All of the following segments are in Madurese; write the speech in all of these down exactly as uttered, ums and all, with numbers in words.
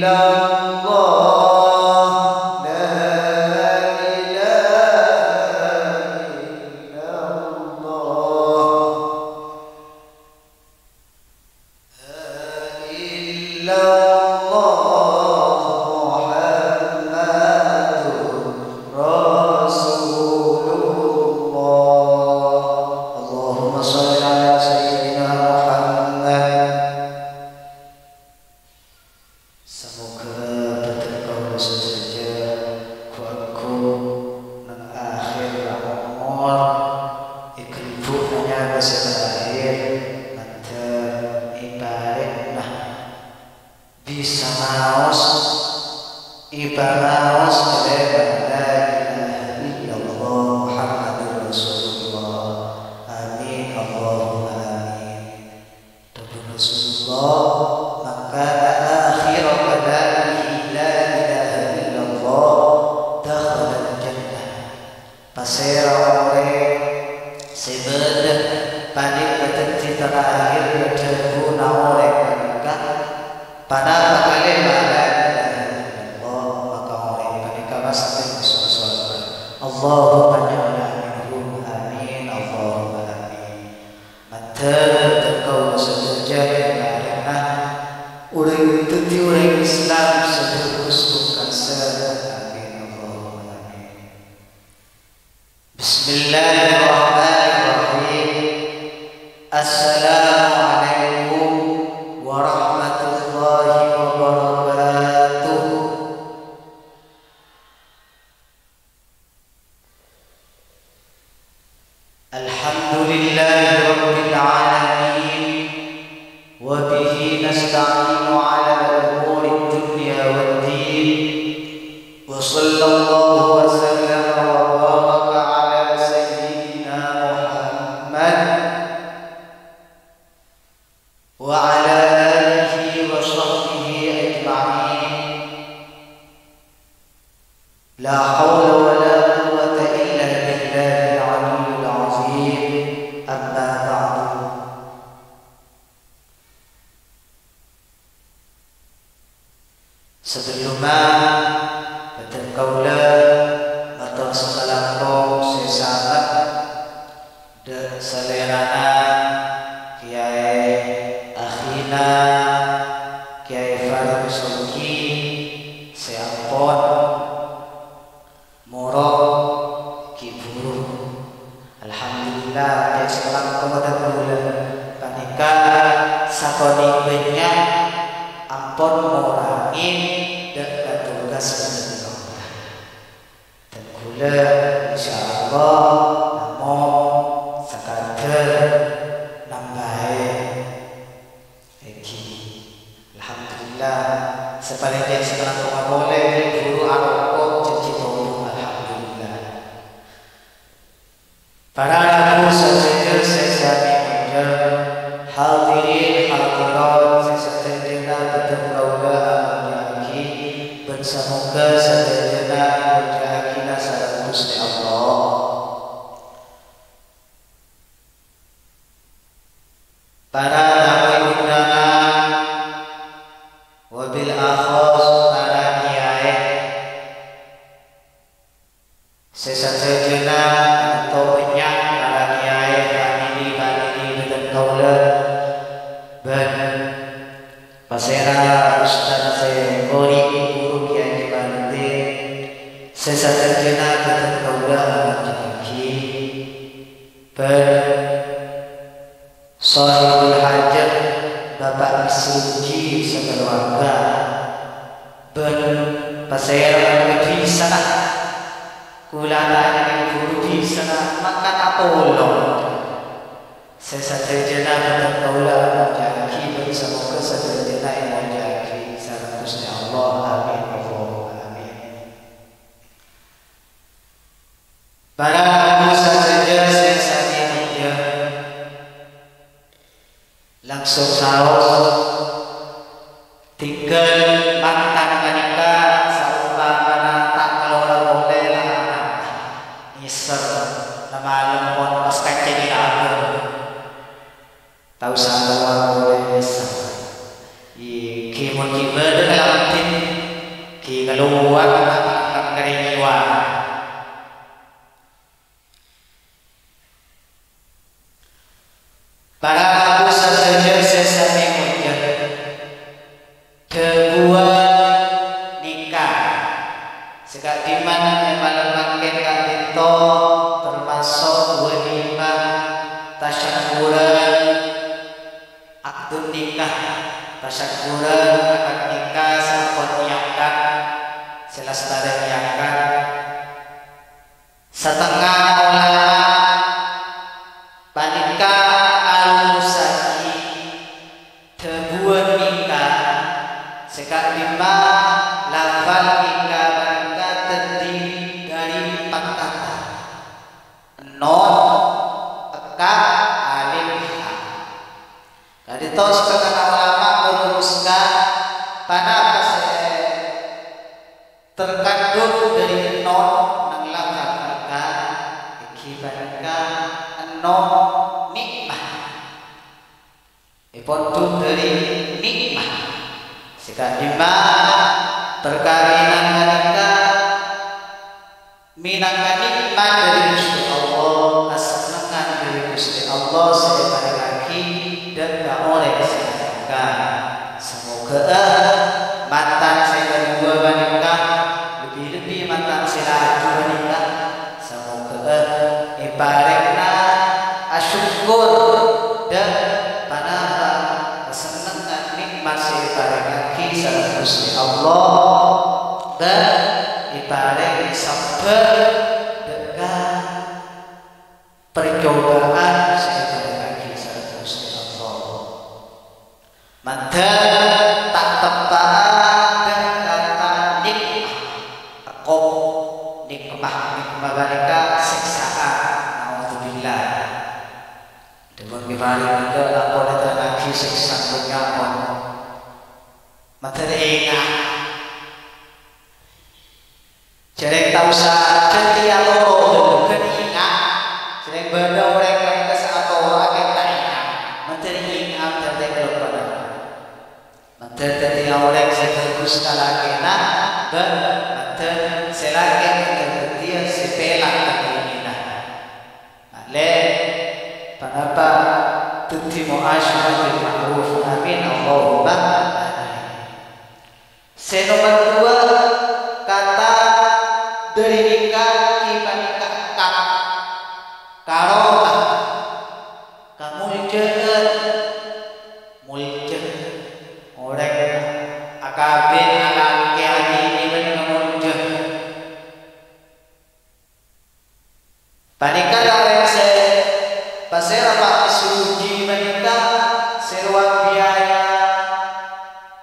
illallah, la ilaha illallah. Illallah Muhammadur Rasulullah. Allahumma shalli ala Sayyidina Muhammad. Samoghâ bâdhân kaulâ sadhâjâ ghu-ongghu neng akhir omor, èghâlbhu'na nyabâ sè terakhir, mandhâr èparèngana bisa maos, èpamaos kalèman la ilaha illallah Muhammadur Rasulullah. Amin, Allahumma amin. Dhâbuna Rasulullah, "Man kana akhiru kalamihi la ilaha illallah, dakhalal jannah." Pasèra orèng sè bâdâ panèka dhâddhi terakhir dhâbuna orèng panèka, "Ponapa kalèman la ilaha illallah?" Maka orèng panèka pastè maso' sowarghâ. Allahumma ja'alna minhum. Amin. Allahumma amin. Mandhâr bâdhân kaulâ sadhâjâ èparèngana orèng dhâddhi orèng Islam sè bhâghus bhungkasa. Amin, Allahumma amin. Bismillahirrahmanirrahim. Assalamualaikum warahmatullahi wabarakatuh. Alhamdulillahi rabbil alamin, wa bihi nasta'inu ala umurid dunya wad din. Wa sallallahu wa sallama wa baraka ala sayyidina Muhammad wa ala alihi wa sahbihi ajma'in. La haula wa la quwwata illa billahil aliyyil azim. Amma ba'du. Sabellunna, bâdhân kaulâ mator sakalangkong sè sanget dâ' salèrana Kèyaè akhina Kèyaè Farid Sogi sè ampon morok ghi' buru. Alhamdulillah, kèyaè sè langkong bâdhân kaulâ panèka sakonè' bânnya' ampon ngorangè dâ' ka tugas bâdhân kaulâ. Dhân kaulâ, insyaallah, namong sakadhâr nambâi. Èngghi. Alhamdulillah. Sapalèng sè kalangkongnga polè, buru arokok, jhânjhi tobung. Alhamdulillah. Para rabu sadhâjâ sè sanè molja, hadirin hadirat sè sadhâjâna bâdhân kaulâ amolja'aghi, bân samoghâ sadhâjâna èmolja'aghina sareng Ghustè Allah. Para tamoy undangan, wabil akhos para kèyaè. Sè sadhâjâna tanto bânnya' para kèyaè, famili-famili bâdhân kaulâ, bân pasèra ustad sè kori' guru Kèyaè Jamaluddin, sè sadhâjâna bâdhân kaulâ amolja'aghi. Bân Sohibul hajat, Bapa' Misuji sakaluarga, bân pasèra kabisana. Kaulâ tanya'aghi ghuru bisana mangkat apolong. Sè sadhâjâna bâdhân kaulâ amolja'aghi, bân samoghâ sadhâjâna èmolja'aghi sareng Ghustè Allah. Amin, Allahumma amin. Para rabu sadhâjâ sè sanè molja, langsung saos, tinggal mantan panèka saompamana ta' kalowar polè la nyèser, la malem mon pas kancèna abâ'. Tao sala polè bisa. Èngghi mon ghi' bâdâ kalambhi Luwar napa kariwa. Para rabu sadhâjâ sè samè molja, dhâbuwân nika sè ka'dimma è malem mangkèn ka'dinto tamaso' walimah tasyakkuran. Akdun nikah, tasyakkuran akad nikah sè ampon èakad, sè lastarè èakad. Satengnga ulama panèka alurussaghi dhâbuwân nikah sè ka'dimma lafal nikah panèka dhâddhi dhâri empat kata. Nun, ekka, alif, ha. Ka'dinto satengnga ulama merumuskan ponapa sè terkandung dhâri nun neng lafal nikah, èngghi panèka nun nikmah. Èpondhuk dhâri nikmah. Sè ka'dimma, perkawinan ghânèka mènangka nikmat dhâri Ghustè Allah, kasennengngan dhâri Ghustè Allah sè èparèngaghi dhâ' ka orèng sè ghânèka. Samoghâ'â matan sè kaduwâ ghânèka, lebbi-lebbi matan sè laju ghânèka, samoghâ'â èparèngana asokkor dhâ' ponapa kasennengngan nikmat sè èparèngaghi sareng Ghustè Allah, bân èparèng sabbhâr dhâ' ka parcobhâ'ân sè èparèngaghi sareng Ghustè Allah. Mandhâr ta' teppa'a dhâ' kata nikmah. Tekko nikmah, nikmah ghânèka sèksaan. Naudzubillah. Dhâbuna Kè Farid ghânèka ampon èterrangaghi sèksaan dhunnya, pon. Mandhâr enga'. Jhâreng ta' osa dhâddhi atoro' ghân enga'. Jhâreng bâdâ orèng ghânèka sè atoro' aghântè enga'. Mandhâr enga' dhâddhi kalopparan. Mandhâr dhâddhiyâ orèng sè bhâghus ka lakèna, bân mandhâr sè lakè mandhâr dhâddhiyâ sè pèlak ka binèna. Malè, ponapa dhâddhi mu'asyarah bil ma'ruf. Amin, Allahumma amin. Sè nomer duwâ', kata dhâri nèka èpanèka ka-, karomah, kamoljâ'ân, moljâ. Orèng akabin alakè abinè bân kamoljâ. Panèka rèng sè pasèra paghi soghi panèka sè rowa biaya.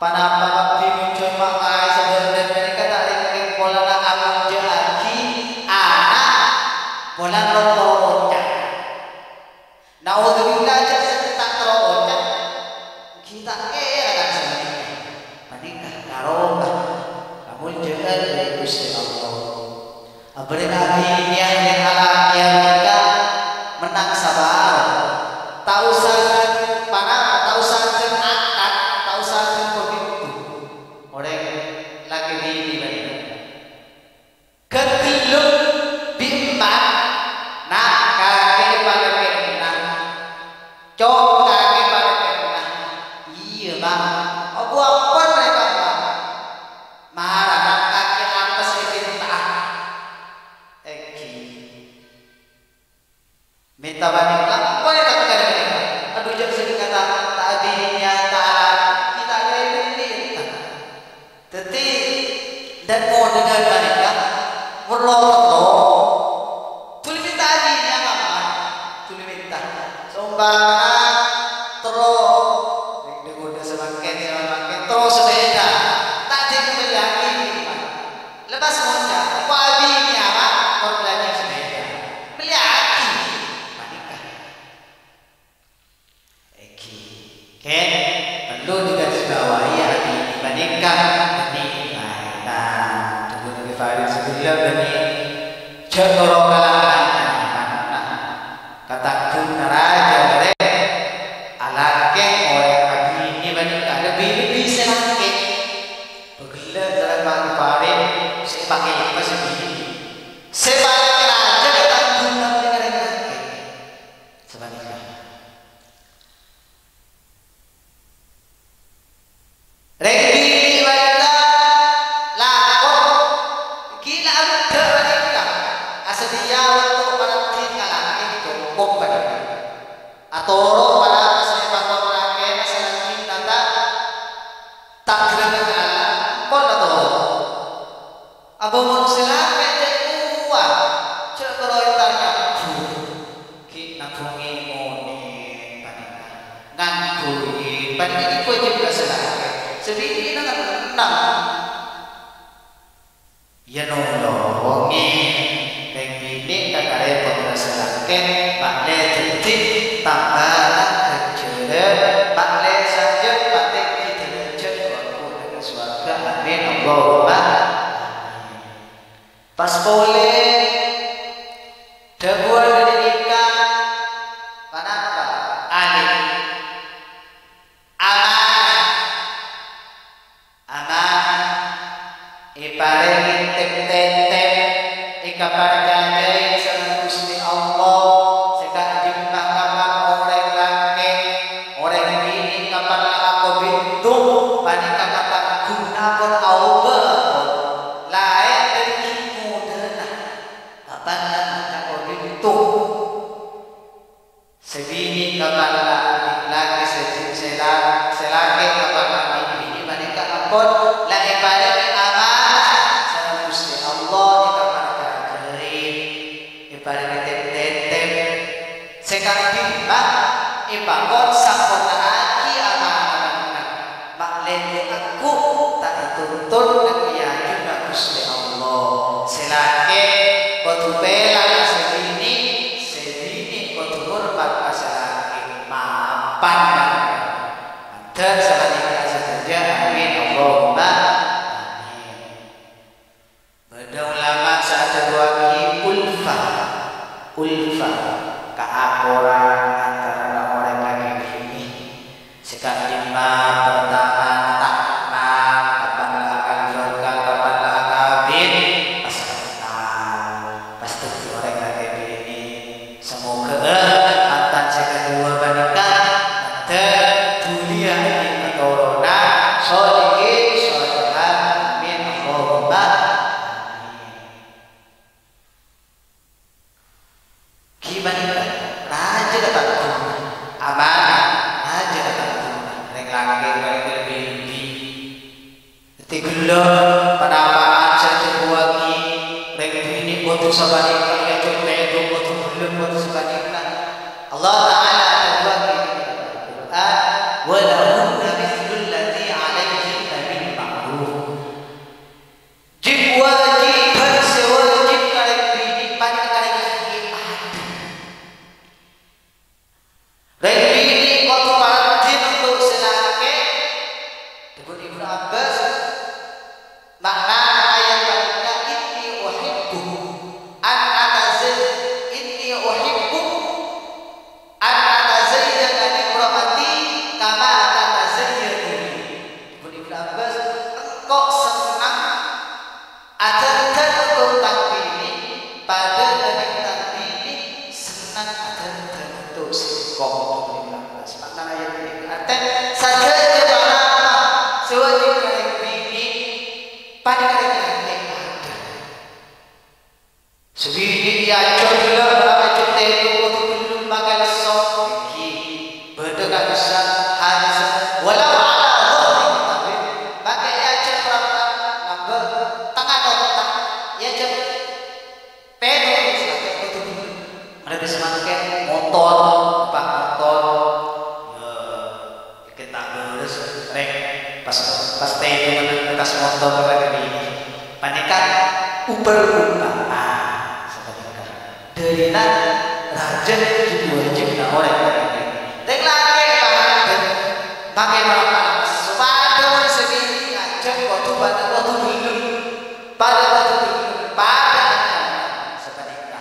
Ponapa paghi monjhung makaè sabâdhân panèka ta' rèng-orèng polana amoljâ'aghi ana' polana ro-, ro-, oca'. Naudzubillah, jhâ' sè ta' terro oca'. Ghi' ta' kèra kan sapanèka. Panèka karomah, kamoljâ'ân dhâri Ghustè Allah. Abârâ' abinèya rèng alakèya panèka mennang sabârâ. Ta' osa ponapa, ta' osa akad, ta' osa pabhâghi. Orèng lakè binè panèka. Ghâgghellung bi' emma', na', kakè palakèna. Co', kakè palakèna. Iyâ, Ma'. Abu ampon rèya, Ma'. Mara, na', kakè apa sè èpènta'a? Èngghi. Mènta panèka, ampon ètèkkèr. Adhu, jhâ' sè kata ta' abinèya, ta' alakè, ta' kèra mènta. Dhâddhi, dhân-ngodhân panèka, mon lo-, lo-, dhuli mènta abinèya, Kang. Dhuli mènta. Sompamana terro, dhân-ngodhân samangkèn, samangkèn, terro sepeda. Ta' dhâddhi pèlèyaghi. Lepas ngoca', engko' abinèya, Pak, kor bâlânjhâ sepeda. Mellèyaghi. Panèka. Èngghi. Kèng, perlu digarisbawahi, abinè panèka bânnè laèn. Nah, dhâbuna Kè Farid Sabila bânnè jhâ' toro' kalangan. Nah, katangghung narajâ orèng alakè, orèng abinè panèka lebbi-lebbi sè lakè. Pagella Sareng mangparè sè èpakè pas sè binè'. Sè palèng rajâ katangghungan rèng lakè'. Sapanèka. Rèng binè' panèka lakon ghi' la abdhâ panèka asadhiyâ onto' parabdhin ka lakè' cokop panèka. Atoro' para sè èpakon lakèna salagina ta', ta' ghellâ' ka Allah, ampon atoro'. Apa mon sè lakè' cè' kowa, cè' karo entar nyabbhung, ghi' nabbhungè monè' panèka. Ngangghuy panèka ghi' wajib ka sè lakè'. Sè binè' nang-ennang. Yâ nolongè rèng binè' ka karè pottra sè lakè', ma'lè dhâddhi tambhâna ghânjhârân, ma'lè sajân matè dârâjhât ghu-, ghu-, neng sowarghâ. Amin, Allahumma amin. Pas polè dhâbuwân ghânèka, ponapa? Alif. Amanah. Amanah èparèngè tep-tètep, èkaparcajâi sareng Ghustè Allah, sè ka'dimma kapan orèng lakè', orèng binè' kapan la akobintu, panèka katangghungan aobâ, laèn dâri ghi' modâna, kapan la akobintu. Sè binè' kapan la andi' lakè, sè, sè la-, sè lakè kapan la andi' binè', panèka ampon la èparèngè amanah sareng Ghustè Allah, èkaparcajâi, èparèngè tep-tètep. Sè ka'dimma èpakon sampornaaghi amanah panèka. Ma'lè èangghuy ta' ètuntut neng è ajunanna Ghustè Allah. Sè lakè kodhu pèla ka sè binè', sè binè' kodhu hormat ka sè lakè. Mapan. Mandhâr sapanèka sadhâjâ. Amin. Allahumma amin. Bâdâ ulama sè adhâbuwaghi ulfah, ulfah, kaakoran antarana orèng lakè binè'. Sè ka'dimma, pertama, ta'mal, kapan la akabhâkal, kapan la akabin, pas kenal, pas dhâddhi orèng lakè binè'. Samoghâ mantan sè kaduwâ panèka mandhâr dhuliyâ andi' katoronan sholihin sholihat. Amin, Allahumma amin. Ghi' panèka rajâ katangghungan, amanah rajâ katangghungan. Rèng lakè' panèka lebbi-lebbi. Dhâddhi ghellâ' ponapa'an sè èdhâbuwâghi rèng binè' kodhu sapanèka, èajhâk tèdung kodhu ghellâ' kodhu sapanèka. Allah Ta'ala adhâbuwâghi è dâlem Al-Qur'an, "Wa lahunna mithlu alladzi 'alaihinna bil ma'ruf." Jhâ' wâjibhân sè wâjib ka rèng binè' panèka rèng lakè' padâ. Rèng binè' kodhu parabdhin onto' sè lakè'. Dhâbuna Ibnu Abbas, ma'nana ayat panèka, "Inni uhibbu an atazay-, inni uhibbu an atazayyana limra'ati kama tatazayyanu li." Dhâbuna Ibnu Abbas, "Engko' senneng adhândhân onto' tang binè' padâ kadi tang binè' senneng adhândhân onto' sèngko'." Ma'nana ayat ini, artè sadhâjâ ponapa sè wâjib ka rèng binè' padâ ka rèng lakè' padâ. Sè binè' èajhâk ghellâ', èajhâk tèdung kodhu ghellem makè lesso. Èngghi, bâdâ ka'dissa' hadis, "Walau ala dhahri qadabin." Makè èajhâk pra-, lambâ' tengnga ottang, èajhâk pèdung, kodhu ghellem. Mara bisa makè motor, numpak motor. Ya. Kèng ta' bârâs, rèng, pas, pas tèdung neng attas motor lagi. Panèka umpama, ah, sapanèka. Dâlilna rajâ ghi' wâjib ka orèng. Rèng lakè' padâ, makè mara-mara. Padâ mon sè binè' ngajhâk kodhu padâ kodhu ghellem. Padâ kodhu ghellem, padâ sapanèka.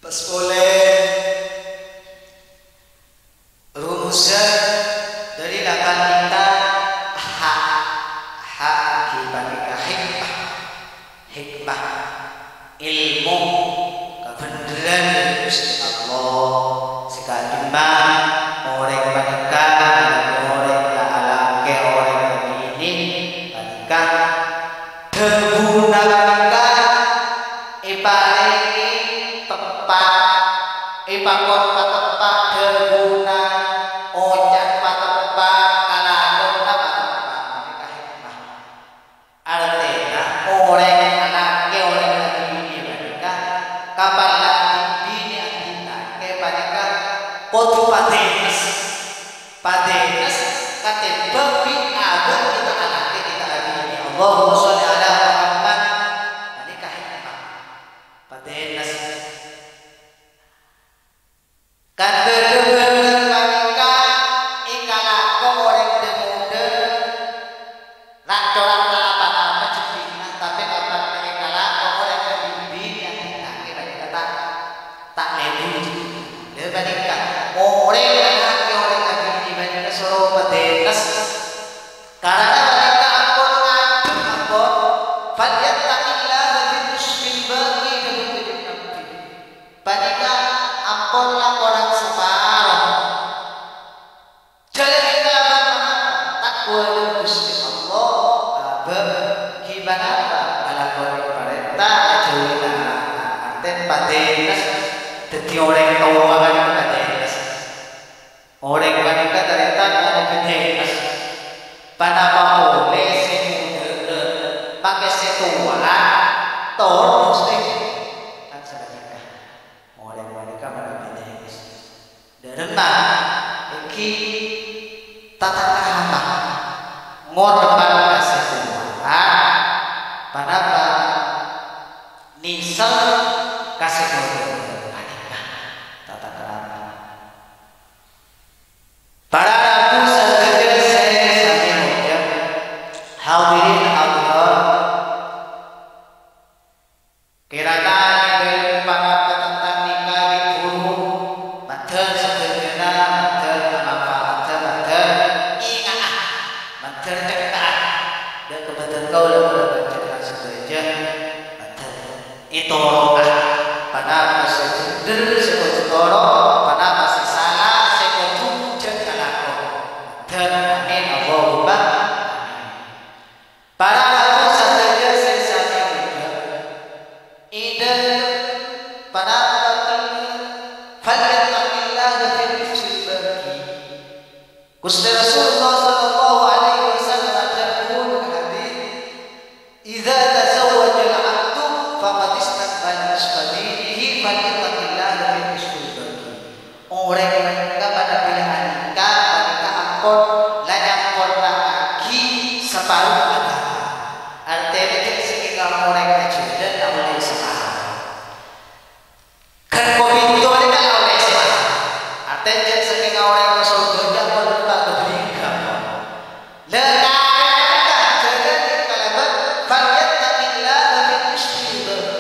Pas polè rumusan Padhânas katèmbhâng bi' abâ' kita alakè, kita abinè. Allahumma sholli ala Muhammad. Panèka hikmah. Padhânas. Kadhâddhâ bhârâng panèka èkalako orèng dhâ-ngodhâ, ra'-cora' ta' apa-apa jhâ' binè', tapè kapan èkalako orèng abinè, abinè panèka ta', ta' lèbur. Lha panèka, orèng alakè, orèng abinè panèka soro padhânas. Karana panèka ampon ngadhep, ampon, "Falyattaqillaha fil usbil baqi," dhâbuna Kanjeng Nabi. Panèka ampon la korang saparo. Jhâlâna kalabân ponapa? Takwa dâ' Ghustè Allah, abâ' ghi' ponapa? Ngalakonè parènta, ajhâuwi larangan. Artèna padhânas. Dhâddhi orèng towa panèka padhânas. Orèng panèka tarètan anu padhânas. Ponapa polè sè ngodâ'â, makè sè towa, toro' Ghustè. Kan sapanèka. Orèng panèka padhânas. Dhâremma, èngghi tata krama. Ngorban ka sè towa, ponapa nèsèl ka sè ngodâ'â, panèka tata krama. Para rabu sadhâjâ sè sami molja, hadirin hadirat, kèrana è dhâlem pangapotantan nèka ghi' bhuru, mandhâr sadhâjâna, mandhâr amanfaatdhâ, mandhâr ènga'a, mandhâr cèngka'a, dâ' kabâdâ'ân kaulâ polana panjhennengngan sadhâjâ, mandhâr ètoro'a, ponapa sè bhendher sè kodhu toro', ponapa sè sala sè kodhu jhâ' kalako. Mandhâr, amin, Allahumma amin. Para rabu sadhâjâ sè sami molja, è dhâlem ponapa kemma, "Falyattaqillaha fil usbil baqi." Ghustè Rasulullah sallallahu alaihi wasallam adhâbu neng hadis, "Idza tazawwajal 'abdu faqad istakmala nisfa dinihi, falyattaqillaha fil usbil baqi." Orèng panèka manabi la anikah, panèka ampon la nyamporna'aghi saparo aghâma. Artèna jhâ' sakènga orèng ajhâlân ta' ollè saparo. Ghân kopinto panèka la ollè saparo. Artèna jhâ' sakènga orèng maso bânnya' pon ta' ghâbâlingghâ. La kaya panèka jhâlân kalabân, "Falyattaqillaha fil usbil baqi."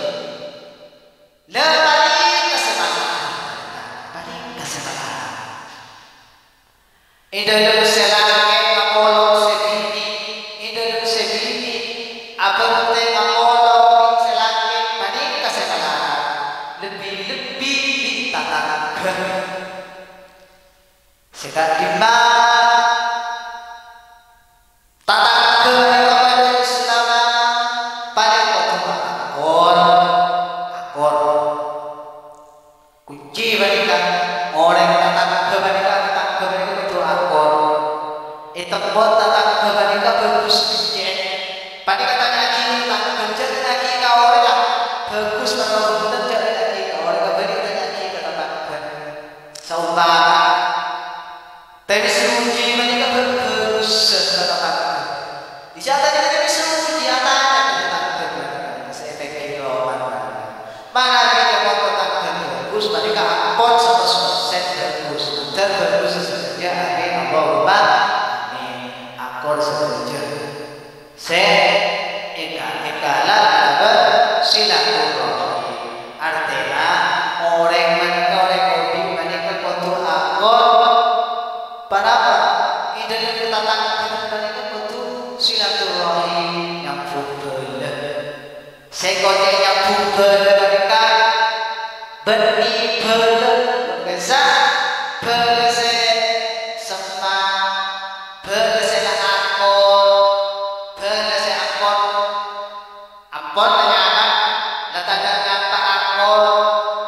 La palèng ka sè palèng. Palèng ka sè palèng. È dhâlem sè lakè' ngapolong sè binè', è dhâlem sè binè' abhântè ngapolong sè lakè', panèka sè palèng. Lebbi-lebbi bi' tatangghâ. Sè ka'dimma, tatangghâ panèka padâ Islam, padâ kodhu akor. Akor. Kunci panèka, orèng tatangghâ panèka, tatangghâ panèka kodhu akor. Ètembhâ tatangghâ panèka bhâghus beccè'. Panèka tanya'aghi tatangghâ, jhâ' tanya'aghi ka orèngnga bhâghus ta' bhunten, jhâ' tanya'aghi ka orèngnga, bâli tanya'aghi ka tatangghâ. Saompama, tèmès ruji panèka bhâ-, bhâghus ka tatangghâ. Bisa atanya tèmès ruji, atanya ka tatangghâ panèka, sè èpèkkèr rowa. Manabi ka tatangghâ bhâghus, panèka ampon saratos persen bhâghus. Mandhâr bhâghus sadhâjâ, amin, Allahumma amin. Akor sadhâjâ. Sè èka-, èkala kalabân silaturrahim. Artèna, orèng panèka, orèng obi' panèka kodhu akor. Ponapa? È dhâlem tatangghâ panèka kodhu silaturrahim, nyambhung bhâlâ. Sè kocè' nyambhung bhâlâ panèka bânnè bhâlâ, bhâsa bhâlâ sè semma, bhâlâ sè la akor, bhâlâ sè ampon, ampon la nyama, la tadâ' nyapa akor,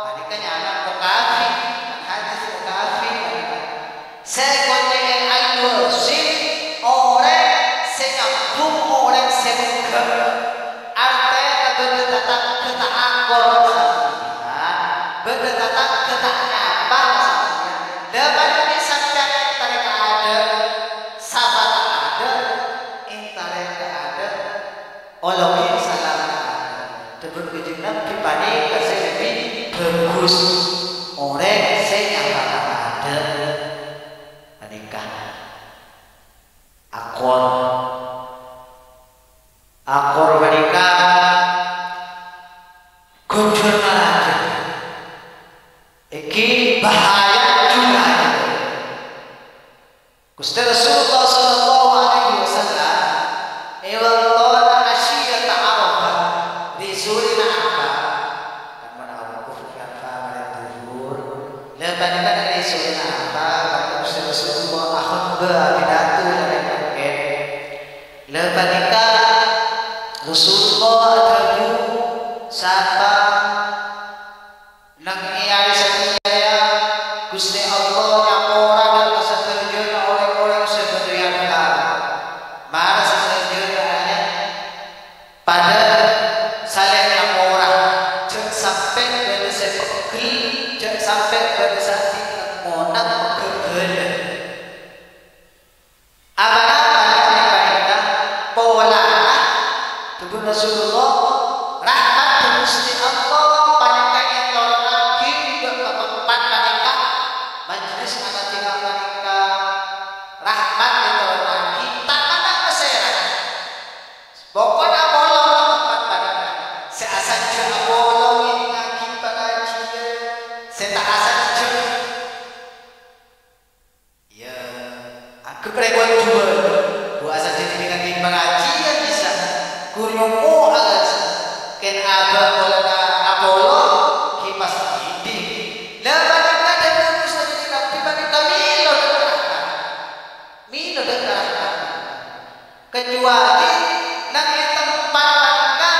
panèka nyama mukafè, kan hadis mukafè panèka. Sè kocè'è al-wasil, orèng sè nyambhung orèng sè mèngghâ. Artèna bâdâ tatangghâ ta' akor sampèyan, bâdâ tatangghâ ta' nyapa sampèyan. Lah, panèka sampèyan èntar ka adâ', bhâghus orèng sè nyapa tadâ' panèka akor. Akor panèka ghujur naraka. Èngghi bahaya jhughân. Ghustè Rasulullah sallallahu alaihi wasallam è bâktona asyiyata Arafah, è sorèna Arafah, kan manabi wukuf Arafah marè dhuhur. La panèka è sorèna Arafah, Ghustè Rasulullah akhotbah pidato dâri langkèn. La panèka Rasulullah adhâbu, sapa Neng è arè satèya, Ghustè Allah nyapora dâ' ka sadhâjâna orèng-orèng sè bâdâ è arafah. Mara sadhâjâna arè padâ salèng nyapora, jhâ' sampè' bâdâ sè peggel, jhâ' sampè' bâdâ sè neng-moneng ghâbâlâ. Apa-apa panèka polana dhâbuna Rasulullah, rahmat Ghustè Allah panèka ètoronaghi dâ' ka tempat panèka, majlis akadhi panèka, rahmat ètoronaghi, ta' kèra pasèra. Poko'na apolong ka tempat panèka, sè asajjhâ apolong ngèdingngaghi pangajiân, sè ta' asajjhâ Iyâ, anggep rèng juwâl, bu asajjhâ ngèdingngaghi pangajiân bisa. Ghun nyo'on alas, kèng abâ' polana apolong, ghi' pas ngèding. La panèka dhâbuna Ghustè Nabbhi panèka mèlo dâ' ka rahmat. Mèlo dâ' ka rahmat. Kecuali neng è tempat panèka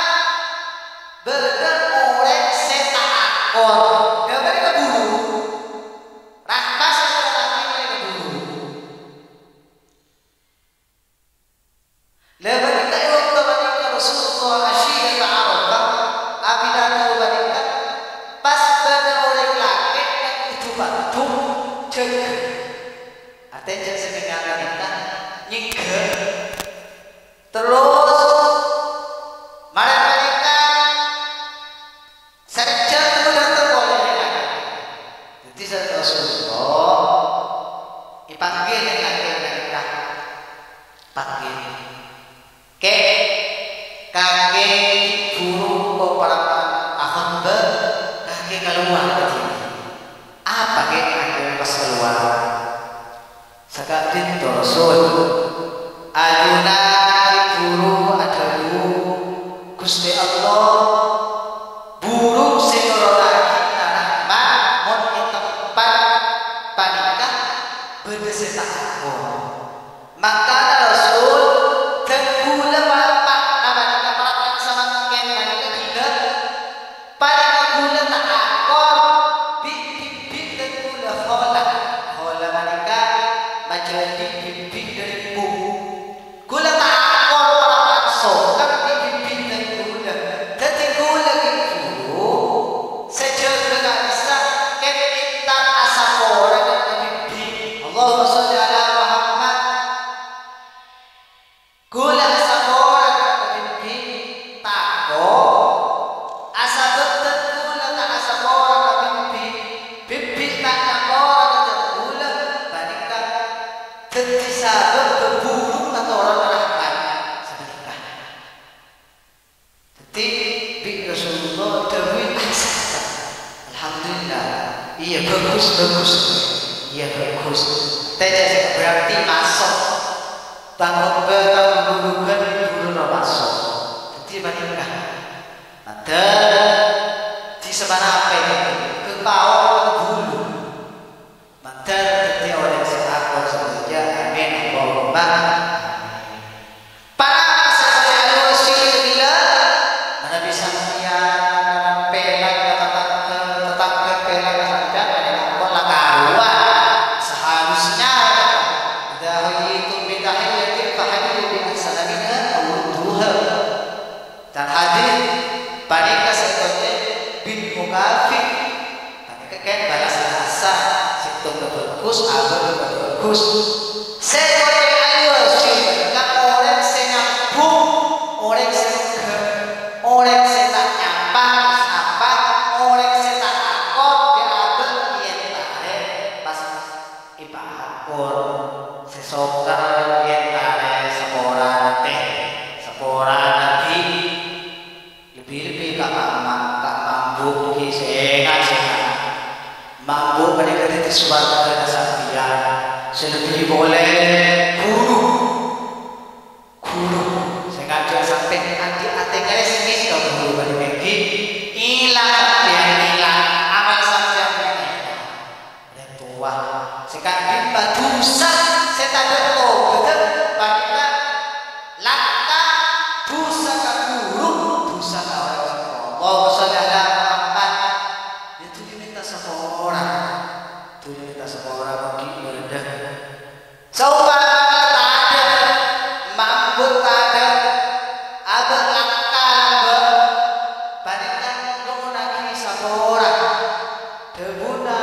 bâdâ orèng sè ta' akor. Dhâbuna buru. Rahmat sè ta' akor buru. La panèka è bâkto panèka Rasulullah asyiyata Arafah, apidato panèka, pas bâdâ orèng lakè' neng è du-paddhu jâgâ. Artèna jâ' sè nèngal panèka nyèngghâ. Terros, marè panèka, Sè rèjjhâ' terro dâteng polè rèng lakè'. Dhâddhi, sareng Rasulullah èpanggil rèng lakè' panèka. Panggil. Kè', kakè buru engko' parappa'na akhotbah, kakè kalowar ka dinna'. Apa kè' kakè pas kalowar? Saka'dinto Rasul, ajunan buru adhâbu, "Ghustè Allah, buru sè noronaghina rahmat mon è tempat panèka bâdâ sè ta' akor." Mangkana Rasul, dhân ghulâ parappa'na panèka, parappa'na samangkèn panèka ghellâ'. Panèka ghulâ ta' akor bi' bibit dhân ghulâ khola. Khola panèka majâdhi bibit dhâri embu. Ghulâ ta' akor parappa'na sokèng bi' bibit dhân ghulâ. Dhâddhi ghulâ ghi' buru sè jâgâ ka'dissa' kèng entar asapora dhâ' ka bibit. Allahumma sholli ala Muhammad. Ghulâ asapora dhâ' ka bibit, tako'. Asabâb dhân ghulâ ta' asapora ka bibit, bibit ta' nyapora ka dhân ghulâ, panèka dhâddhi sabâb bhâbhurung atoronna rahmat sapanèka. Dhâddhi, bi' Rasulullah dhâbuwi, "Ahsanta." Alhamdulillah. Iyâ, bhâghus, bhâghus. Iyâ, bhâghus. Tèjâ sè berarti maso'. Tang khotbah, tang ghurughân, buru maso'. Dhâddhi, panèka. Mandhâr, di sapanapa ini? Kepao bulu. Mandhâr dhâddhi orèng sè akor sadhâjâ. Amin. Allahumma amin. Para sè sè alus sirila, manabi sampèyan pèlang ka tatangghâ, tatangghâ pèlang ka sampèyan, ada akor la karuwa. Seharusnya, "Idza hayyitum bi tahiyyatin fahayyu bi ahsana minha aw rudduha." Dan hadis panèka sè èkoca' bil mukafi'. Panèka kan balas bhâsa, sèttong bhâghus, abâ' bhâghus. Sè èkoca' al-washim, kan orèng sè nyambhung, orèng sè nègghâ', orèng sè ta' nyapa, sapa, orèng sè ta' Yèn arè saporana tè, saporana bi', lebbi-lebbi ka mamma', ka mambu' ghi' sènga'-sènga'. Mambu' panèka dhâddhi sowarghâna sampèyan, sè lebbi polè ghuru. Ghuru sè ngajhâk sampèyan andi' atè ngèrèsngès ka ghuru panèka ghi', èlang sampèyan èlang, amal sampèyan èlang. Rèng towa sè ka'dimma dhusa sè tadâ' tobhâddhâ panèka langka, dhusa ka ghuru, dhusa ka orèng seppo. Allahumma sholli ala Muhammad. Ya, dhuli mènta sapora. Dhuli mènta sapora, mon ghi' bâdâ. Saompamana tadâ', mambu' tadâ', abâ' langka lambâ', panèka nyo'onnaghi sapora. Dhâbuna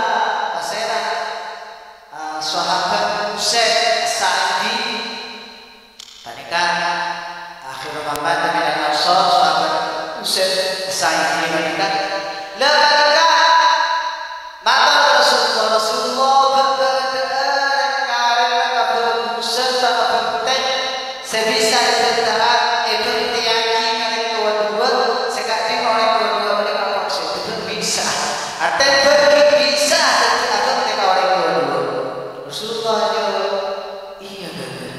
pasèra, eh, Sahabat Usaid As-Sa'idi, panèka akhir mabata minal ansor, Sahabat Usaid As-Sa'idi panèka, la panèka Mator Rasulullah, "Rasulullah, bâ-, bâdâ'â rèng-karèng kabhâghusân ta' kabhântèng sè bisa èbhântèa-, èbhântèyaghi ka rèng towa duwâ', sè ka'dimma orèng towa duwâ' panèka ampon sè bhâghus bisa. Artèna bhâghus bisa dhâddhi abhântè ka orèng towa duwâ'." Rasulullah ajâwâb, "Iyâ, bâdâ."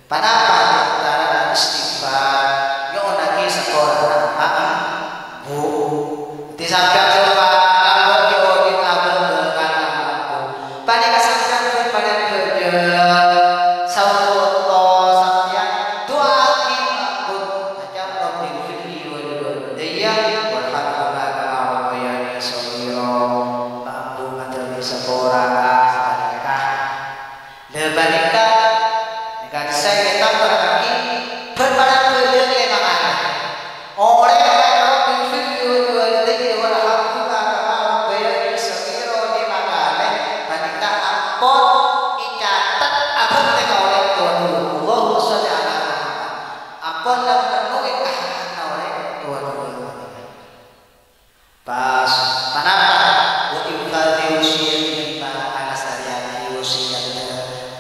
Panapa? Lantaran istighfar, nyo'onnaghi saporana mambu'. Dhâddhi sampèyan sè lambâ' ghi' odi' abâ' bârâkana mambu'. Panèka sampèyan bân padâ bâdâ. Saonto sampèyan du'aaghi mambu'. Maca, "Rabbighfirli wa liwalidayya warhamhuma kama rabbayani shaghira." Mambu' madhâbi sapora sapanèka. La panèka, nèka dhisa èkaterraghi bân padâ bâdâ lèma kalè. Orèng maca "Rabbighfirli wa liwalidayya warhamhuma kama rabbayani shaghira" lèma kalè, panèka ampon ècatet abhântè ka orèng towa duwâ'. Allahumma sholli ala Muhammad. Ampon la mennowè kahakkènna orèng towa duwâ' panèka. Pas, panapa? Wa infadzi wasiyyatihima, alastarèyaghi wasiyatta.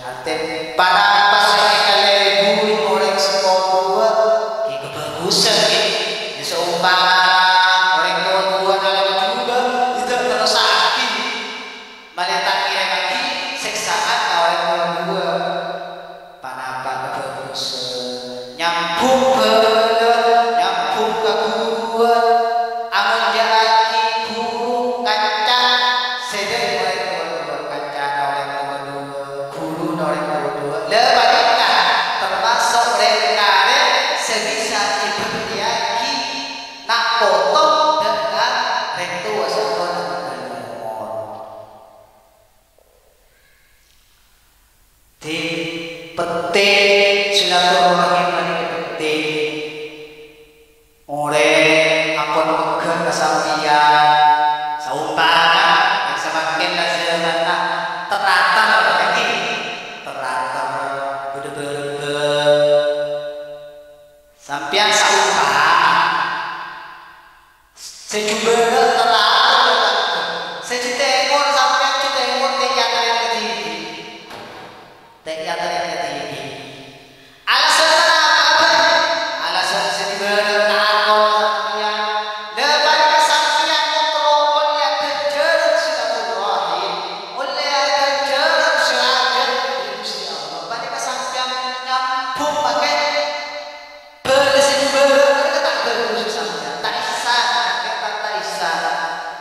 Artèna, panapa sè èkalèburi orèng seppo duwâ', ghi' kabhâghusân, ghi'. Ghi' saompamana orèng towa duwâ' nalèma jhubâ', ghi' ta' terrossaghi. Malè ta' ngèrèngngaghi sèksaan ka orèng towa duwâ'. Panapa kabhâghusân? Nyambhung bhâlâ, nyambhung kaguruwân, amolja'aghi ghuru, kanca sè dhâri orèng towa duwâ', kancana orèng towa duwâ', ghuruna orèng towa duwâ'. La panèka tamaso' rèng-karèng sè bisa èbhâktèyaghi na' poto dhâ' ka rèng towa sè ampon ninggal omor. Dhâddhi, penting silaturahim panèka penting. Orèng ampon megghâ ka sampèyan, saompama, yang semakin la zamanna teratur, lagi teratur, bâdâ bârâmma. Sampèyan saompama. Sè jhubârâ' terro, sè jhâ' tèmor sampèyan jhâ' tèmor tè' èyatarè'è ka dhibi'. Tè' èyatarè'è ka dhibi'. Alasanna apa, bâ? Alasan sè jhubârâ' tako' sampèyan. La panèka sampèyan ngontrol ollè aghânjhârân silaturahim, ollè aghânjhârân sè rajâ bi' Ghustè Allah. Panèka sampèyan nyambhung makè Bâlâ sè jhubârâ' panèka ta' bhâghus sampèyan, ta' ihsan, sampèyan ta', ta' ihsan.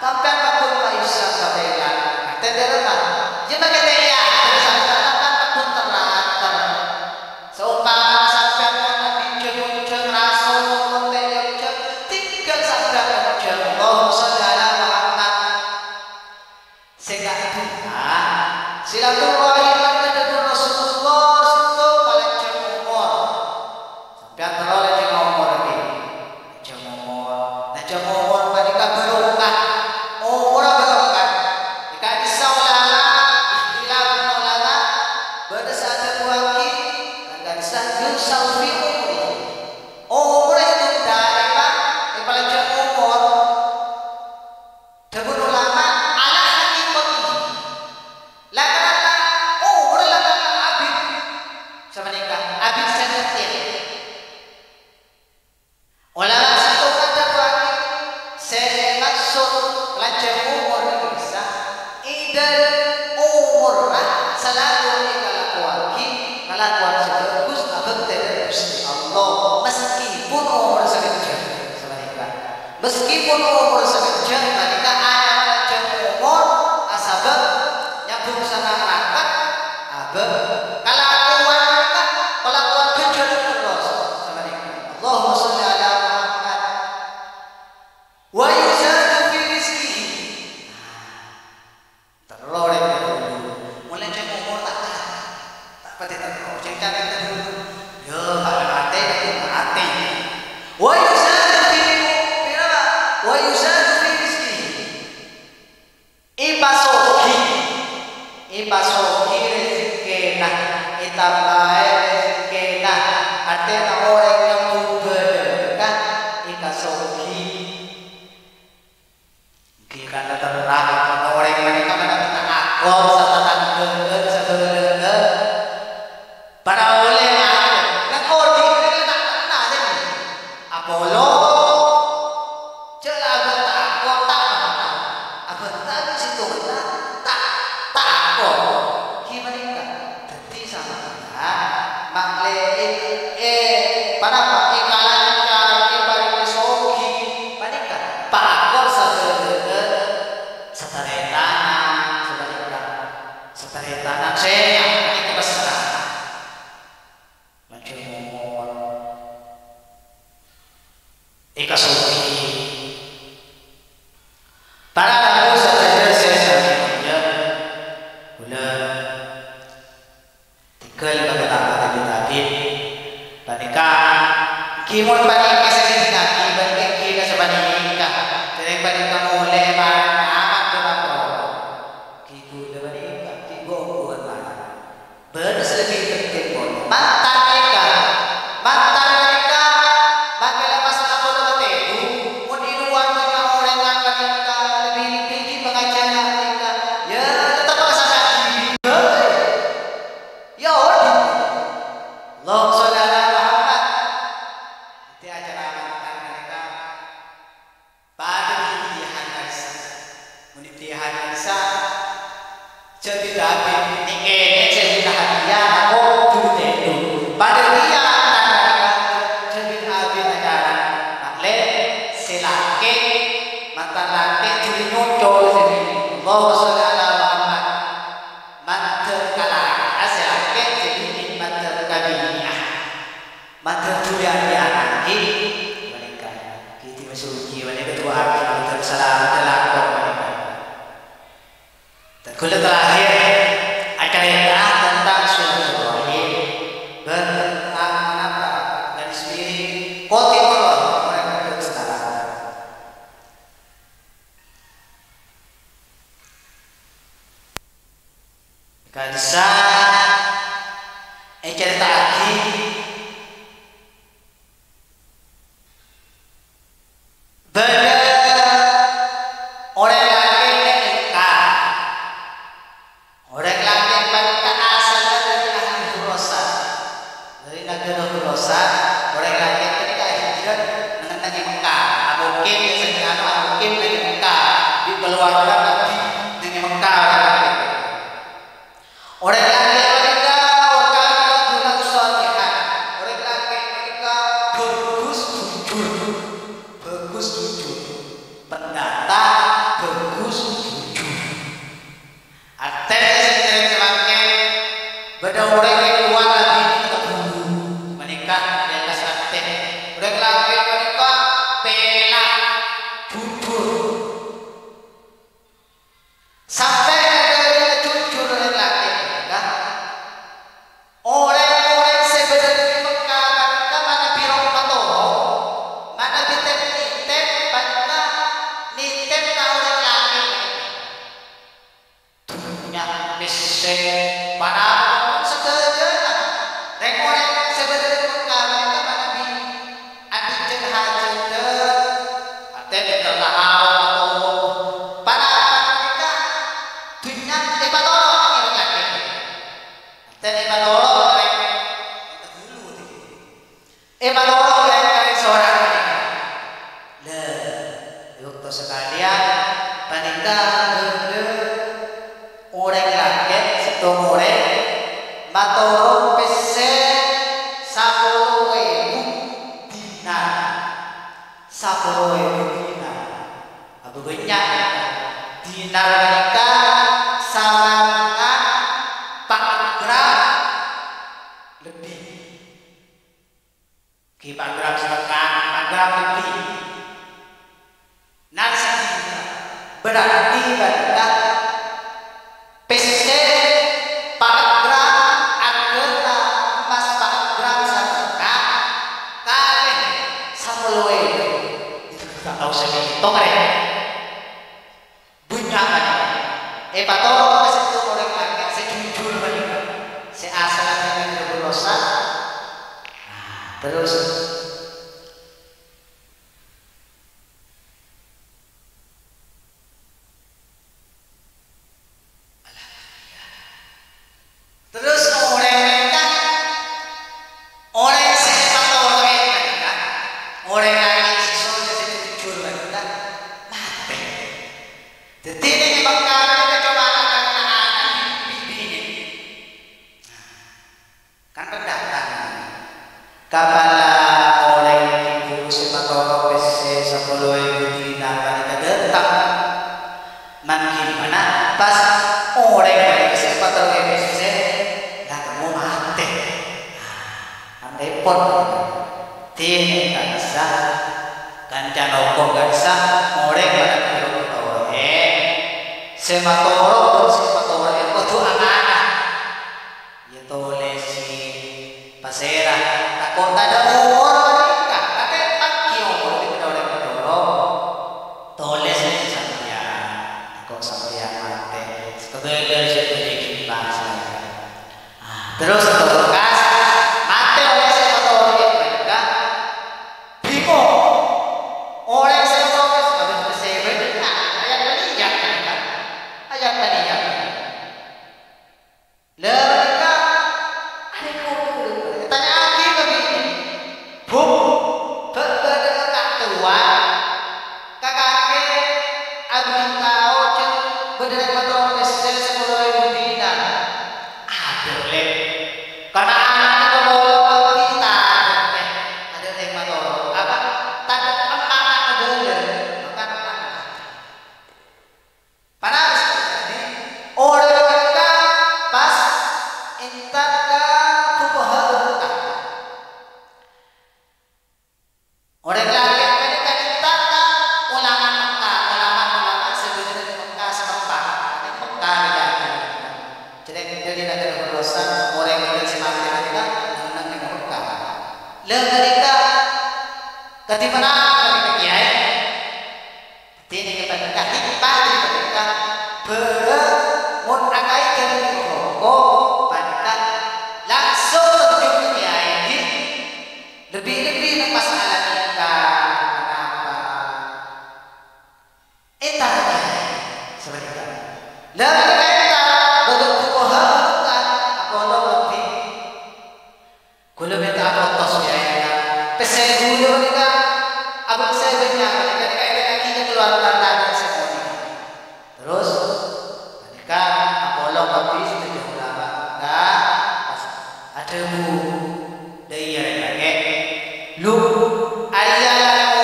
Sampèyan pagghun ta' ihsan ka pèlang. Tèndhârâ, ta'? Iyâ, makè tè' iyâ, sampèyan, sampèyan pagghun terro-terro. Saompama sampèyan mon andi' jhâng-onjhâng raso, mon tè' onjhâng, tinggal sampèyan onjhâng. Allahumma sholli ala Muhammad. Sè ka'dimma, silaturahim ka dhâbuna Rasulullah, sèttong palanjhâng omor. Sampèyan terro lanjhâng omor, ghi. Lanjhâng omor. Lanjhâng omor panèka barokah. Omorra barokah. Èka'dissa ulama, ikhtilaf ulama, bâdâ sè adhâbuwaghi, èka'dissa yunsahu fi umri. Omorra ètunda, èpa-, èpalanjhâng omor. Dhâbuna ulama, ala haqiqatihi. Lantaran omorra lantaran abit. Sapanèka, abit sè ngertè. Ulama sèttong adhâbuwaghi, sè maksod lanjhâng omor nèka, è dhâlem omorra salalu èkalakowaghi kalakowan sè bhâghus abhâktè ka Ghustè Allah, meskipun omor sakejjhâ'. Sapanèka. Meskipun omor sakejjhâ', panèka aèng lanjhâng omor, asabâb nyambhung sareng rakat, abâ', kalakowan, kalakowan bhâjâl terros. Sapanèka. Allahumma sholli ala Muhammad. Wa yuzadu fi rizqihi. Terro rèng ghâllu. Molaè cè' omor ta', ta' patè terro. Cè' ca'na ghâllu. Yâ, ta' matè, ta' matè. Wa yuzadu fi, pira, Pak? Wa yuzadu fi rizqihi. Èpasoghi. Èpasoghi rejekkèna. Ètambâi rejekkèna. Artèna orèng nyambhung bâdâ, kan? Èkasoghi. Ghi' kan terro, orèng panèka padâ ta' akor, satatangghâ'ân, sabhâlâ'ân. Padâ ollè akor. Neng odi' panèka ta' kenna, jâ'. Apolong. Jâ' la abâ' ta' akor, ta' kenna. Abâ' ta' sèttong ta', ta', ta' akor. Ghi' panèka. Dhâddhi sampèyan ma'lè è, è, panapa èkalancar, èparèngè soghi, panèka pakon sadhâjâna sataretanan, sapanèka sataretanan sè panèka pèssèna. Lanjhâng omor. Èkasoghi. Para rabu sadhâjâ sè sami molja, kaulâ tèghâl ka tabit-tabit panèka, ghi' mon panèka sè èdhingngaghi bân ghi' ka sapanèka, dâri panèka molè marèng amat bhâkal. Ghi' kaulâ panèka, ghi' ghu-ongghuwân marèng. Bâdâ sè lebbi penting, pon. Mantan nèka. Mantan nèka, mangkèn la pas ampon tèdung. Mon è lowar bânnya' orèng nganggep nèka, lebbi-lebbi ghi' pangajhârân nèka. Yâ, tetep pasangan dhibi'. Yâ, odi'. Allahumma sholli ala Muhammad. Dhâddhi acara mantan nèka. Padâ bi' Ibtihan Aisyah. Mon Ibtihan Aisyah, jâ' bi' abit, nèng-kènèng sè èbhâkal hadiah, ampon buru tèdung. Padâ kèya mantan nèka, jâ' bi' abit acara. Ma'lè, sè lakè', mantan lakè' jâ' bi' nyocol sè bi'. Allahumma sholli ala Muhammad. Mandhâr ka lakè', sè lakè' jâ' bi' mandhâr ka binèna. Mandhâr dhuli andi' ana' ghi', panèka. Ghi' dimasugi, panèka du'aaghi, mandhâr salamet, lakon, panèka. Dan kaulâ terakhir, acarèta tentang silaturahim. Bân, ah, manapa? Dan sendiri, kotimullah, orèng bhâghus salamet. Ka'dissa' ècarèta'aghi bâdâ orèng lakè' nèka. Orèng lakè' panèka asalla dâri ahli Khurasan. Dâri naghârâ Khurasan, orèng lakè' panèka hijrah neng-enneng è Mekkah. Amukim, biasanya anu, amukim neng è Mekkah. Bi' kalowarga Nabbhi neng è Mekkah orèng lakè'. Orèng lakè' panèka wakana rajulan shalihan. Orèng lakè' panèka bhâghus jujur. Bhâghus jujur. Pendhâta bhâghus jujur. Artèna sè kèrèng samangkèn, bâdâ orèng è lowar abinè ka buru. Panèka Sapolo èbu dinar. Apa bânnya'? Dinar ghânèka samangan pa' gram lebbi. Ghi' pa' gram satengnga, pa' gram lebbi. Nan sè berarti ghânèka pèssè pa' gram, arghâna emmas pa' gram satengnga kalè sapolo èbu. Itu ghi' ta' tao sè ngètong, rè. Bânnya' ghânèka. Èpatoro' ka sèttong orèng lakè' sè jujur ghânèka. Sè asalla dhâri Bulusa. Nah, terros Terros orèng ghânèka, orèng sè èpatoro'è ghânèka, orèng lakè' sè soleh sè jujur ghânèka, matè. Dhâddhi neng Mekkah ghânèka coma ana' bi-, bi-, binè'. Kan pendatang. Kapala orèng èbu sè matoro' pèssè sapolo èbu dinar ghânèka dâteng. Mangkèn pas orèng ghânèka sè èpatoro'è pèssè la temmo matè. Nah, kan repot. Dhing ka'issa', kanca loko ka'issa', orèng ghânèka matoro'è. Sè matoro' bân sè èpatoro'è kodhu amanah. Iyâ, tolèsè, pasèra, tako' tadâ' omor ghânèka, kakè paghi omor ghi' padâ orèng matoro'. Tolèsè sampèyan, tako' sampèyan matè, sakabâlâ sè bâdâ è ghimpa sampèyan. Ah, terros tolèsè, matè orèng sè matoro'è ghânèka, bingung. Orèng sè matoro'è, sè bâdâ, sè bâdâ, nah, ayat kaliyan ghânèka, ayat kaliyan. Lha, ghânèka, arè kodu, ètanya'aghi ka binè', "Bu, bâ' bâdâ katowan ka kakè aberri' tao jhâ' bâdâ rèng matoro' pèssè sapolo èbu dinar?" "Adâ', Lè'. Kana' ana'na pangolo kabbhi tadâ', Lè'. Adâ' rèng matoro'. Apa? Tadâ' emma'na abâlâ, maka emma'na matè." Panas terjadi, orèng ghânèka pas entar ka fuqaha Mekkah. Orèng lakè' ghânèka entar ka ulama Mekkah, ulama-ulama sè bâdâ è Mekkah satempat. È Mekkah rèya. Jadi, dâri naghârâ Bulusa, orèng ghânèka sè matè ghânèka neng-enneng è Mekkah. Lha ghânèka kadhi ponapa ghânèka, Kèyaè? Dhâddhi nèka panèka hikmah dhâri panèka, bârâ' mon akaèdhân nèka hukum panèka langsung terjun ka kèyaè, lebbi-lebbi neng masalah nikah, ponapa? Entar ka kèyaè sapanèka. Lah, entar bâdâ fuqaha, entar apolong lebbi. Kaulâ mènta apotos, ya, ya. Pèssè kaulâ panèka, abâ' sè bânnya' panèka, nèka ètèngngaghi ka kaluwarga tadâ' sè onèng. Terros, panèka apolong kabbhi sadhâjâ ulama, ka, pas adhâbu, "Dâ' iyâ, rèng lakè'. Lu, arèya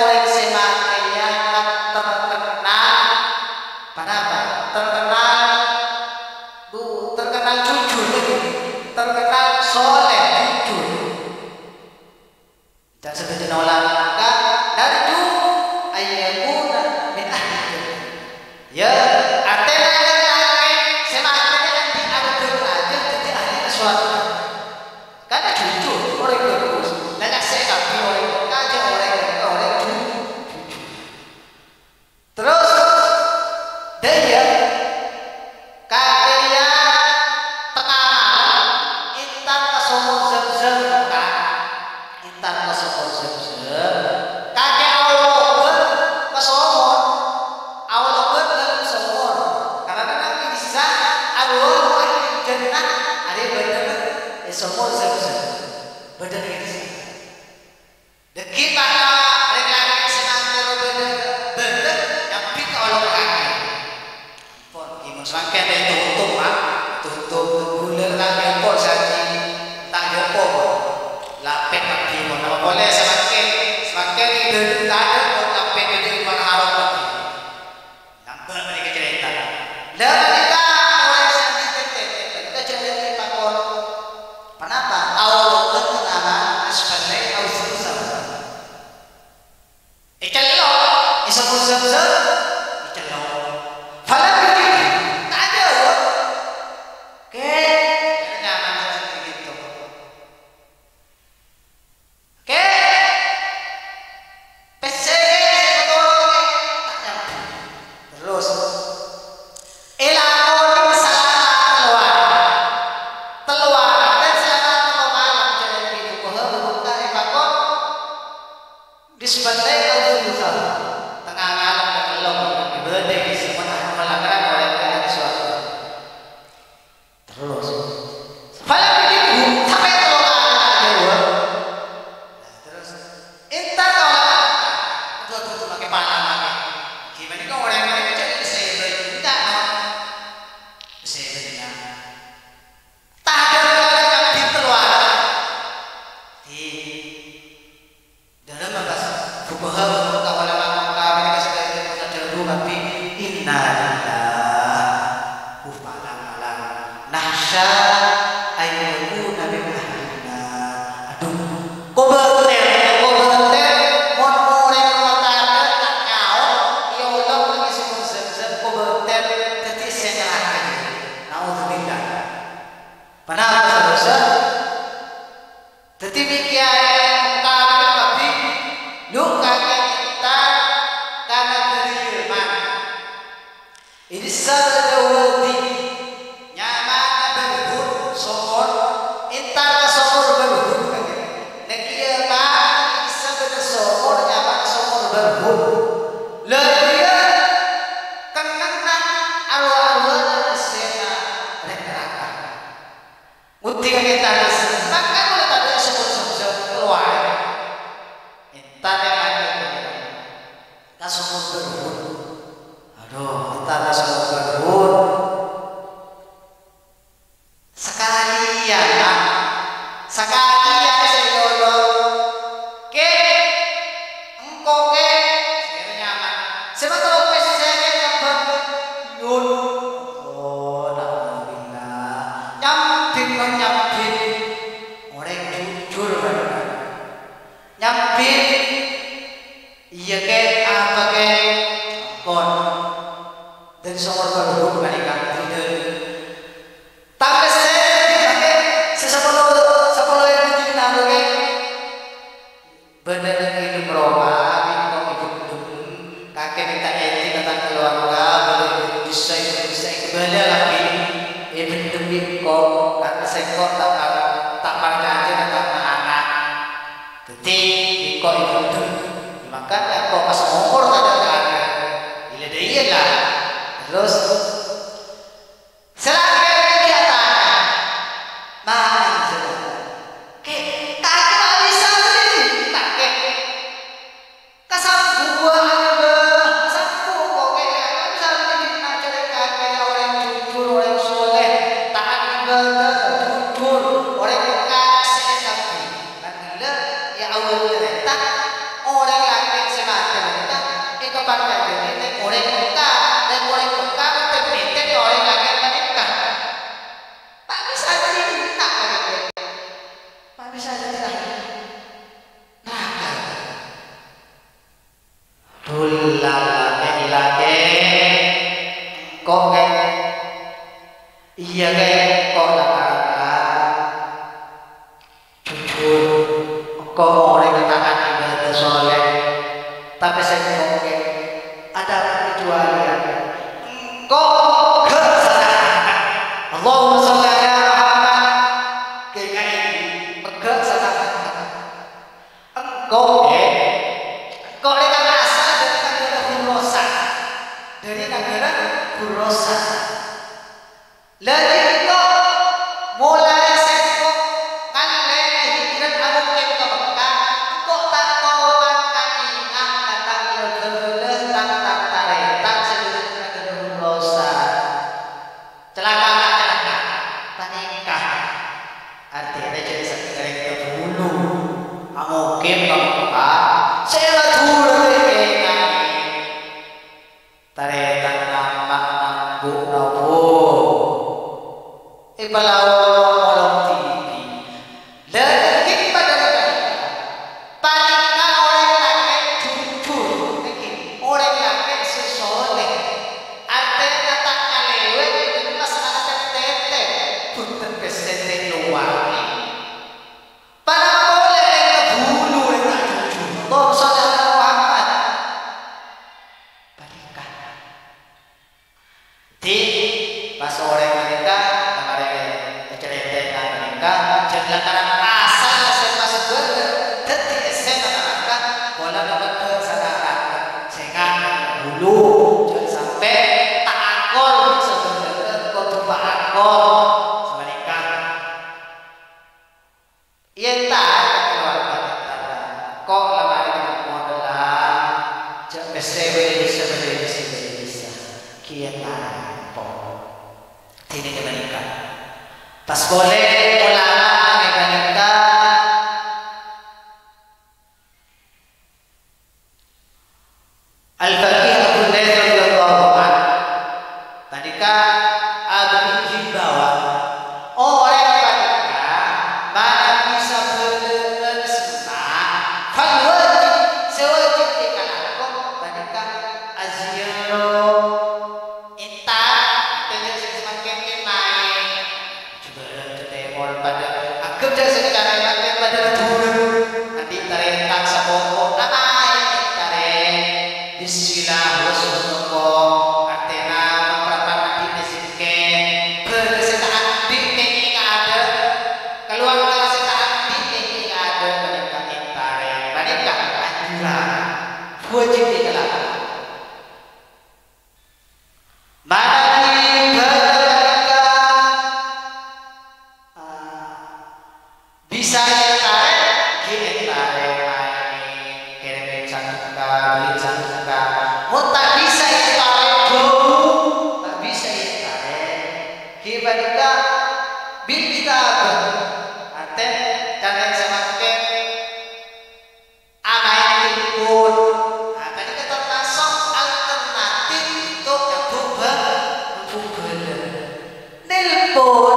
orèng sè matèya kan terkenal." Ponapa? Terkenal Bu, terkenal jujur, terkenal soleh, jujur. Dâ' sadhâjâna ulama, narju ayyakuna min ahli jannah. Ya, artèna lakè' sè matè andi' artè rajâ dhâddhi ahli swarga. Karna jujur, orèng bhâghus. Lah, nyaksè kabbhi orèng kajâ, orèng, orèng ju-, jujur. Terros, dâ' iyâ, kakè rèya tengnga malem, entar ka Somor Zamzam, Kak. Entar ka Somor Zamzam, kakè aolobhâr ka somor, aolobhâr dâlem somor. Karana nang è dissa' arwah ahli jannah arè bâdâ è Somor Zamzam. Bâdâ è dissa'. Dhâggi' para rèng lakè' sè matè rowa bâdâ, bâdâ nyambit ka olok kakè. Ampon, ghi mon samangkèn ètutup, Pak. Tutup, bulâ ta' nyopo' saji, ta' nyopo'. Lapèt kabbhi, mon apa Isbat lail aw thulutsahu. Tengnga malem kapello', ibâdâ sè mon akola ngerang orèng ka'dinto sowarghâ. Terros. Falam yujibhu, tapè tello kali kadhâwâ. Nah, terros. Entar tolak. Aduh, aduh, aduh, makè pala, makè. Gimana kok orèng-orèng itu jadi kesebel? Enggak, no. Kesebel, enggak. Tadâ' kali kabhi tello kali. Di Dâlem bâbâs fuqaha, kaulâ mangka panèka sadhâjâ padâ adhâbu kabhi, "Inna lillahi," uh, palang-palang, "nakhsya an yakuna min ahlin nar." Adhu, kobâtèr, kobâtèr, mon orèng rowa tadâ' ta' nyaot, èolok neng è sumur Zamzam, kobâtèr dhâddhi sè nyerraghi. Naudzubillah. Ponapa, saudara? Dhâddhi, mèkkèya è Mekkah nèka kabhi, lu kakè entar ka naghârâ Yaman. È dissa' bâdâ wadi, nyamana Barhun, somor, entar ka somor Barhun kakè. Nèng è Yaman, è dissa' bâdâ somor, nyamana somor Barhun. La iyâ, kennengngan arowa-rowana essèna rèng naraka. Ngodingngaghi tangès, mangkana la tadâ' sè pon sèmsèm kalowar. Entar è mangkana ka sumur Barhun. Adhu, entar ka sumur Barhun. Sakalèyan, ah. Sakalèyan sè nyolong. Kè, engko' kè, sè nyaman. Sè mator pèssè kè nyambhut. Yun. Oh, naudzubillah. Nyambhit, nyambhit. Orèng jujur, kan? Nyambhit. Iyâ, kè, apa, kè? Pon. Dâri somor Barhun panèka, dinner. Tapè sè, sè sapolo, sapolo èbu dinar, kè? Bâdâ neng è dâlem roma, bi' engko' èbhendhem. Kakè mènta èdin ka tang kalowarga, bâdâ è dissa', è dissa', èkabâlâ lagi. Èbhendhem bi' engko', karna sèngko' ta', ta' parcajâ ka tang na'-ana'. Dhâddhi, bi' engko' èbhendhem. Mangkana engko' pas ngokor tadâ' ka kakè. Ila dâ' iyâ la. Terros, Sè lakè' ghi' atanya, "Ma' anzala?" Kè, kakè ma' bisa sè dinna', kè. Kasambhuwâ abâ, sambhu kok, kè, kasambhu dinna' jârèya kakè orèng jujur, orèng soleh, taat ibadah, jujur, orèng kase' kabbhi. Nangèng la, è awal carèta, orèng lakè' sè matè panèka èkaparcajâi neng orèng Mekkah, neng orèng Mekkah mètè-mètè ka orèng lakè' panèka. Ma' bisa dinna' panèka. Ma' bisa dinna'. Naraka. Dhul lakè', lakè', engko' kè. Iyâ kè, engko' la naraka. Jujur, engko' orèng taat ibadah soleh. Tapè sèngko' kè, adâ' kecualian. Engko' ghâ' sana. Allahumma shalli ala Muhammad. Kè, kè, ghâ' sana. Engko', eh, engko' nèka asal dâri naghârâ Khurasan. Dâri naghârâ Khurasan. La engko' molaè sèngko' ngallè hijrah amukim ka Mekkah, engko' ta' toman kaènga' ka tang la bhâlâ tang, tang tarètan sè dâri naghârâ Khurasan. Calaka, calaka. Panèka. Artèna jhâ' sakèrèng tabulu. Amoghè mangka sè la dhulâ èkènga'è. Tarètan nama' nanggu' nopo. Èpalaolong-olong dhibi'. Lha, ènggi padâ panèka. Panèka orèng lakè' jujur, ènggi, orèng lakè' sè soleh. Artèna ta' ngalèwèt, masalah tètè, bhunten pèssè èlowanè. Panapa polè rèng tabulu rèng ta' jujur? Allahumma shalli ala Muhammad. Panèka. Dhi, pas orèng panèka, marè, Ko' la marè ka modal, jhâ' pèssè bâdâ è dhisa, bâdâ è dhisa, bâdâ è dhisa. Kèya tarèpo. Dhinèng ghâpanèka. Pas polè ulama ghâpanèka. Al-Faqih Abu Laits radhiyallahu anhu panèka abâghi himbauan, orèng panèka manabi sabâlâ'ân semma', fal wajib, sè wajib èkalako panèka aziyarah entar, tèjhâ' sè samangkèn maèn. Jhubârân dhâtèpon padâ agâbâ sè carana padâ dhulur. Andi' tarètan sapopo namaè tarè. Bismillah, wassunnoko, artèna mangkarapan andi' rezekke. Bârâs sè ta' andi' kèngèng ka adâ'. Kaluwarga sè ta' andi' kèngèng ka adâ', panèka èntarè. Panèka anjuran. Wajib èkalako. Manabi bâdâ panèka, ah, bisa èntarè, ghi èntarè maèn, kèrèm sadhekka, bâli sadhekka. Mon ta' bisa èntarè, bâu, ta' bisa èntarè, ghi panèka bil kitabah. Artèna, carana samangkèn, amaèn telpon. Nah, panèka tamaso' alternatif untuk nyambhung bhâ-, nyambhung bhâlâ. Nelpon.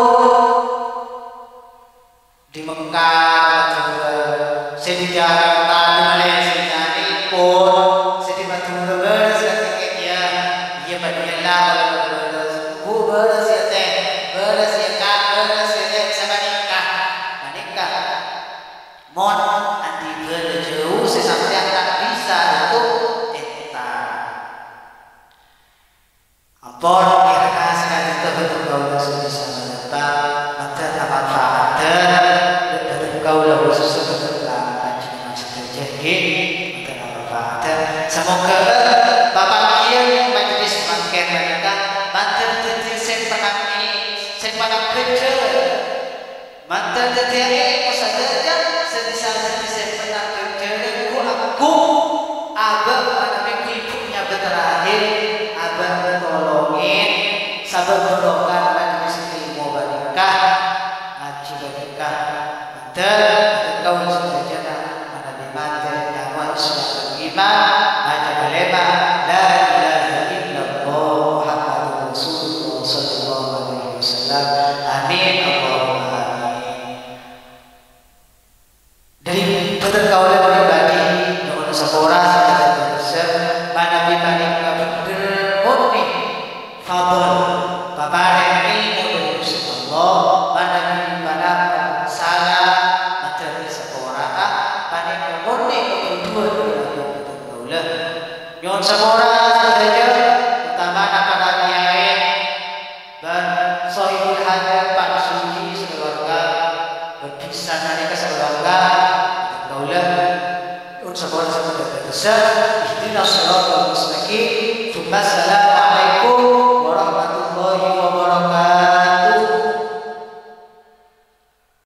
Di Mekah, Madhurâ, sè di Jakarta, di Malaysia, nelpon. Sè di Madhurâ, bârâs ya, iyâ. Iyâ, bâdâ la, bârâs. Bu, bârâs ya, Tèh. Bârâs ya, Kak. Bârâs ya, Tèh. Sapanèka. Panèka. Mon andi' bhâlâ jâu sè sampèyan ta' bisa untuk entar. Ampon kèra-kèra sè ka'dinto bhâdhân kaulâ sè bisa manapa, mandhâr amanfaatdhân bhâdhân kaulâ, khususnya bhâdhân panjhennengngan sadhâjâ, ngghi, mandhâr amanfaatdhân. Samoga papaggiyân majelis mangkèn panèka mandhâr dhâddhi sè pennang-, sè pennang ghânjhâr. Mandhâr dhâddhiyâ èlmo sadhâjâ sè bisa dhâddhi sè pennang ghânjhârân ghu-, ghu-, abâ' manabi ghu-, ibu nyabâ terakhir, abâ' tolongè, sabâb barokah majelis èlmo panèka. Ngajhi panèka. Mandhâr, mandhâr kaulâ sadhâjâna manabi mandhâr nyaman sè iman, maca kalèma, la ilaha illallah Muhammadur Rasulullah sallallahu alaihi wasallam. Amin, Allahumma amin. Dâri bhâdhân kaulâ pribadi, nyo'on sapora sadhâjâ, manabi panèka bhendher murni fadl, paparèng èlmo dâri Ghustè Allah, manabi panapa sala, mandhâr sapora'a, panèka murni kabhudhuwân dâri bhâdhân kaulâ. Nyo'on sapora sadhâjâ, otamana para kèyaè bân sohibul hajat Pak Sugi sakaluarga, bân bhisan panèka sakaluarga, kaulâ nyo'on sapora sadhâjâ. Ihdinas siratal mustaqim, tsummas salam.